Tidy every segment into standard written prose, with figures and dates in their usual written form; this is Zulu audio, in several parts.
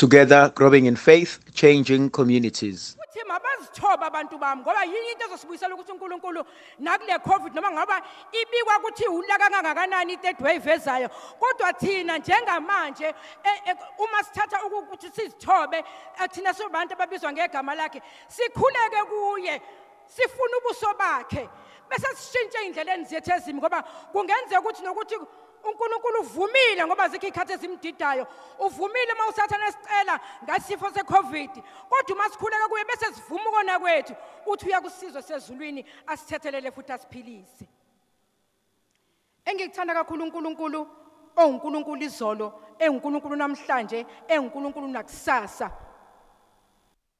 Together, growing in faith, changing communities. Uthi mabazithoba abantu bami, ngoba yini into ezosibuyisela ukuthi uNkulunkulu nakule COVID, noma ngaba ibikwa ukuthi ulaka kangakanani i-third wave ezayo, kodwa thina njengamanje uma sithatha ukuthi sizithobe, thina sibantu ababizwa ngegama lakhe, sikhuleke kuye, sifune ubuso bakhe, bese sishintshe indleleni zethu ezimi, ngoba kungenzeka ukuthi nokuthi uNkulunkulu uvumile, ngoba zikho ikhathi ezimdidayo, uvumile uma uSathane esicela ngasifo seCovid, kodwa uma sikhuleka kuye bese sivuma ukona kwethu, uthi uyakusizwa sezulwini asithethelele futhi asiphilise. Engikuthanda kakhulu uNkulunkulu onguNkulunkulu izolo, enguNkulunkulu namhlanje, enguNkulunkulu nakusasa,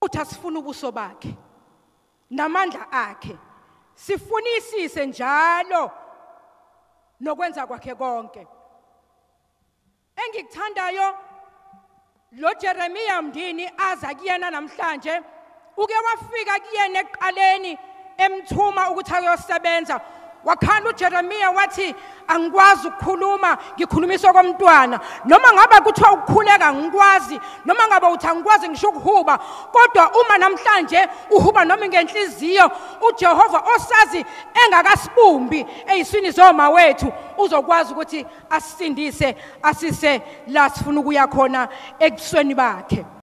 uthi asifune ubuso bakhe namandla akhe, sifunisise njalo nokwenza kwakhe konke. Engikuthandayo lo Jeremiah Mndini aza kuyena namhlanje, uke wafika kuyena ekuqaleni emthuma ukuthi ayosebenza, wakhala uJeremiah wathi angikwazi ukukhuluma, ngikhulumisa komntwana, noma ngabe kuthiwa ukukhuleka angikwazi, noma ngabe uthi angikwazi ngisho ukuhuba, kodwa uma namhlanje uhuba noma ngenhliziyo, uJehova osazi engakasibumbi eyiswini zoma wethu uzokwazi ukuthi asisindise, asise la sifuna ukuya khona ebusweni bakhe.